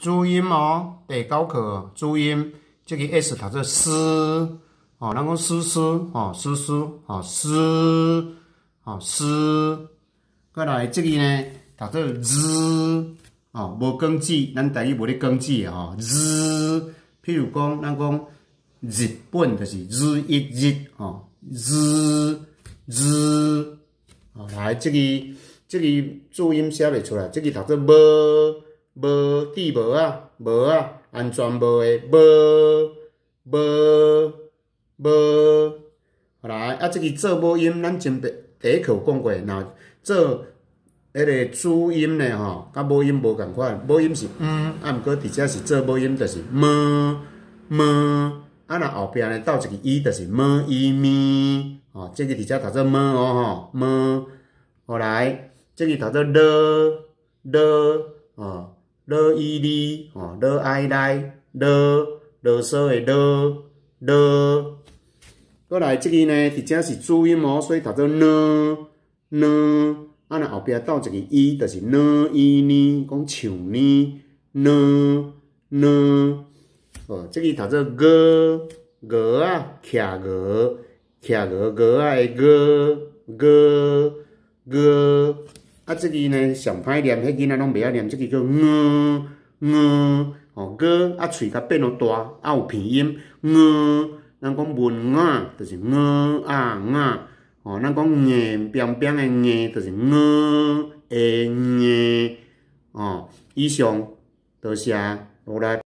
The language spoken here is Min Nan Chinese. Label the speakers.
Speaker 1: 注音哦，第九課注音，這个 S 讀做絲，哦，咱講絲絲，吼，絲絲，吼，絲，吼，絲。過來這个呢，讀做 Z，哦，無捲舌，咱台語無咧捲舌的吼，Z。譬如講，咱講日本就是日一日，吼，Z Z。哦，來，這个這个注音寫袂出來，這个讀做無無戴帽仔，帽仔，安全帽的帽帽帽。來，啊，這个做母音，咱前邊第一課有講過，若做彼个主音呢吼，佮母音無仝款，母音是嗯，啊，毋過佇遮是做母音，就是麼麼，啊，若後壁呢鬥一個伊，就是麼伊咪，吼，這个佇遮讀做麼哦吼，麼。後來，這个讀做了了，哦，了伊哩，吼，了愛來，了囉嗦的囉囉。過來，這个呢，佇遮是主音哦，所以讀做呢呢。啊，若後壁鬥一个伊，就是呢伊呢，講樹呢呢呢。哦，這个讀做鵝鵝仔，騎鵝騎鵝鵝仔的鵝鵝鵝。啊，這个呢上歹念，彼囡仔攏袂曉念，這个叫鵝鵝。哦，鵝啊，喙較變予大，啊有鼻音鵝。咱講文仔，就是鵝啊仔。哦，咱講硬邊邊的硬，就是鵝的硬。哦，以上多謝，努力。